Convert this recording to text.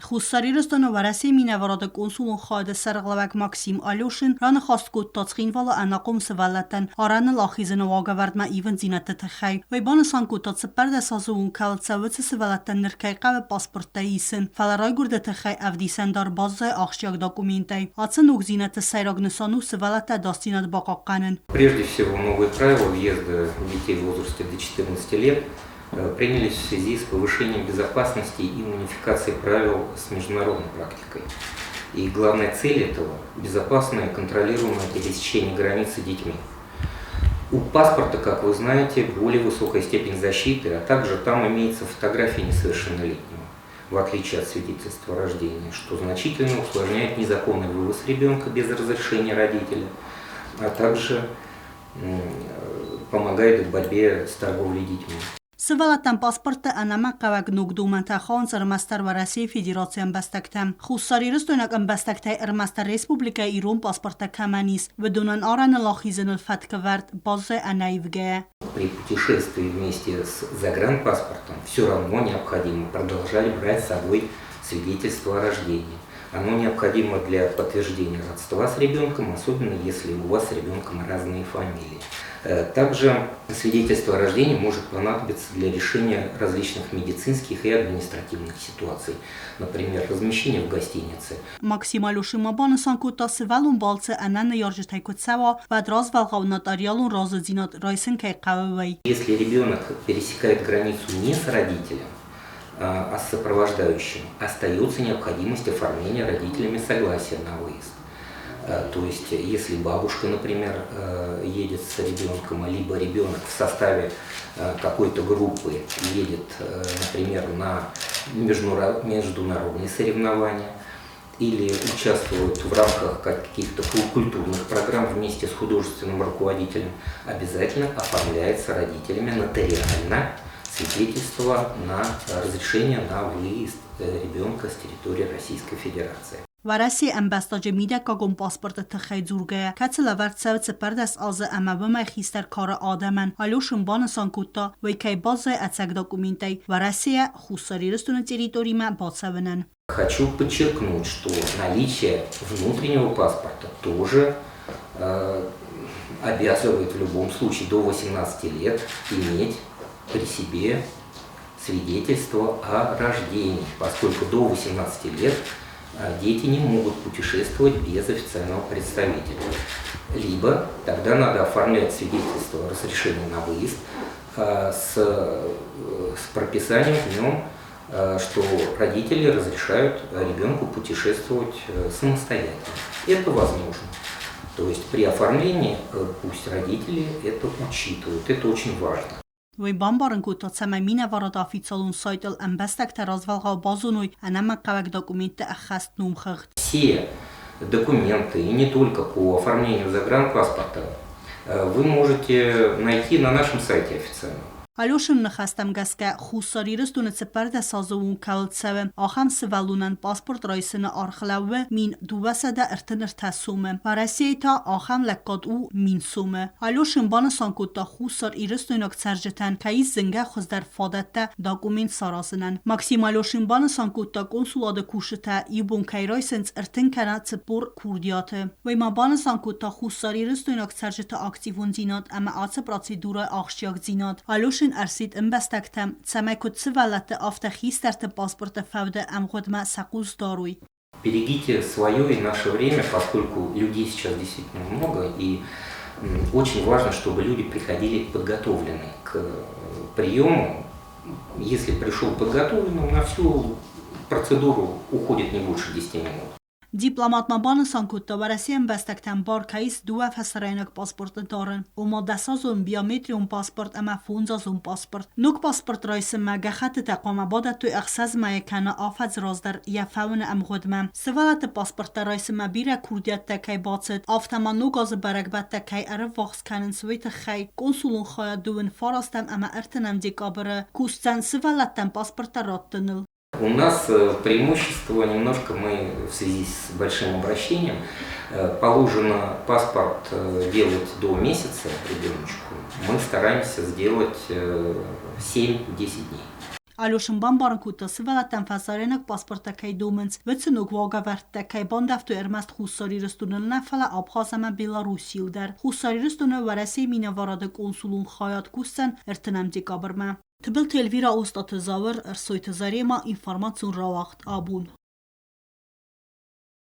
Хуссар Ирыстоны Уӕрӕсейы минӕварады консулон хайады сӕргълӕууӕг Максим Алешин раныхас кодта Цхинвалы ӕнахъом сывӕллӕттӕн арӕныл ахизыны уагӕвӕрдмӕ ивындзинӕдты тыххӕй. Уый банысан кодта, 14 азы онг кӕуыл цӕуы, уыцы сывӕллӕттӕн ныр кӕй хъӕуы паспорттӕ исын, фӕлӕ райгуырды тыххӕй ӕвдисӕндар баззайы ахсджиаг документӕй. Ацы ногдзинӕдты сӕйраг нысан у сывӕллӕтты ӕдасдзинад бахъахъхъӕнын. Прежде всего, новые правила въезда детей в возрасте до 14 лет принялись в связи с повышением безопасности и унификацией правил с международной практикой. И главная цель этого – безопасное контролируемое пересечение границы детьми. У паспорта, как вы знаете, более высокая степень защиты, а также там имеется фотография несовершеннолетнего, в отличие от свидетельства о рождении, что значительно усложняет незаконный вывоз ребенка без разрешения родителя, а также помогает в борьбе с торговлей детьми. Сывӕллӕттӕн паспортты ӕнӕмӕнгхъӕуӕг ног домӕнтӕ хауынц ӕрмӕстдӕр Уӕрӕсейы Федерацийы ӕмбӕстӕгтӕм. Хуссарирыстойнаг ӕмбӕстӕгтӕй ӕрмӕстдӕр республикӕйы ирон паспорттӕ кӕмӕн ис, уыдонӕн арӕныл ахизыныл фӕткӕвӕрд баззайы ӕнӕивгӕйӕ. При путешествии вместе с загранпаспортом все равно необходимо продолжать брать с собой свидетельство о рождении. Оно необходимо для подтверждения родства с ребенком, особенно если у вас с ребенком разные фамилии. Также свидетельство о рождении может понадобиться для решения различных медицинских и административных ситуаций, например, размещение в гостинице. Максим Алешин ма банысан кодта, сывӕллон балцы ӕнӕ ныййарджытӕй куы цӕуа, уӕд развӕлгъау нотариалон разыдзинад райсын кӕй хъӕуы, уый. Если ребенок пересекает границу не с родителем, а с сопровождающим, остается необходимость оформления родителями согласия на выезд. То есть, если бабушка, например, едет с ребенком, либо ребенок в составе какой-то группы едет, например, на международные соревнования, или участвует в рамках каких-то культурных программ вместе с художественным руководителем, обязательно оформляется родителями нотариально свидетельство на разрешение на выезд ребенка с территории Российской Федерации. Уӕрӕсейы ӕмбӕстаджы мидӕггагон паспорты тыххӕй дзургӕйӕ, кӕцы лӕвӕрд цӕуы 14 азы ӕмӕ уымӕй хистӕр кары адӕмӕн, Алешин банысан кодта, уый кӕй баззайы ӕцӕг документӕй Уӕрӕсейӕ Хуссар Ирыстоны территоримӕ бацӕуынӕн. Хочу подчеркнуть, что наличие внутреннего паспорта тоже обязывает в любом случае до 18 лет иметь при себе свидетельство о рождении, поскольку до 18 лет дети не могут путешествовать без официального представителя. Либо тогда надо оформлять свидетельство о разрешении на выезд с прописанием в нем, что родители разрешают ребенку путешествовать самостоятельно. Это возможно. То есть при оформлении пусть родители это учитывают. Это очень важно. Уый бамбарын кодта, цӕмӕй минӕварады официалон сайтыл ӕмбӕстӕгтӕ развӕлгъау базоной ӕнӕмӕнгхъӕуӕг документты ӕххӕст номхыгъд. Все документы, и не только по оформлению загранпаспорта, вы можете найти на нашем сайте официальном. Алешины ныхӕстӕм гӕсгӕ, Хуссар Ирыстоны 14 азы онг кӕуыл цӕуы, ахӕм сывӕллонӕн паспорт райсыны аргъ лӕууы 1233 сомы. Уӕрӕсейы та ахӕм лӕггад у 1000 сомы. Алешин банысан кодта, Хуссар Ирыстойнаг цӕрджытӕн кӕй ис зынгӕ хуыздӕр фадӕттӕ документ саразынӕн. Максим Алешин банысан кодта, консулады кусджытӕ иу бон кӕй райсынц 30 кӕнӕ 40 курдиаты. Уый ма банысан кодта хуссарирыстойнаг цӕрджыты активондзинад ӕмӕ ацы процедурӕйы ахсджиагдзинад. Алешин ӕрсидт ӕмбӕстӕгтӕм, цӕмӕй куыд сывӕллӕтты, афтӕ хистӕрты паспорты фӕуды ӕмгъуыдмӕ сӕ хъус дарой. Берегите свое и наше время, поскольку людей сейчас действительно много, и очень важно, чтобы люди приходили подготовленные к приему. Если пришел подготовленным, на всю процедуру уходит не больше 10 минут. Дипломат ма банысан кодта, Уӕрӕсейы ӕмбӕстӕгтӕн бар кӕй ис дыууӕ фӕсарӕйнаг паспорты дарын, ома дӕсазон биометрион паспорт ӕмӕ фондзазон паспорт. Ног паспорт райсынмӕ гӕххӕттытӕ хъуамӕ бадӕттой 6 мӕйы кӕнӕ афӕдз раздӕр йӕ фӕуыны ӕмгъуыдмӕ. Сывӕллӕтты паспорттӕ райсынмӕ бирӕ курдиӕттӕ кӕй бацыд, афтӕ ма ног азы бӕрӕгбӕттӕ кӕй ӕрыввахс кӕнынц, уый тыххӕй консулон хайад 29 ӕмӕ 30 декабры кусдзӕн сывӕллӕттӕн паспорттӕ раттыныл. У нас преимущество немножко мы в связи с большим обращением положено паспорт делать до месяца ребеночку. Мы стараемся сделать 7-10 дней. Алешин бамбарын кодта, сывӕллӕттӕн фӕсарӕйнаг паспорттӕ кӕй домынц, уыцы ног уагӕвӕрдтӕ кӕй бандӕвтой ӕрмӕст Хуссар Ирыстоныл нӕ, фӕлӕ Абхаз ӕмӕ Белоруссийыл дӕр. Хуссар Ирыстоны Уӕрӕсейы минӕварады консулон хайад кусдзӕн 30 декабрмӕ. Тыбылты Эльвира, Остъаты Зауыр, Ӕрсойты Зарема, информацион рауагъд «Абон».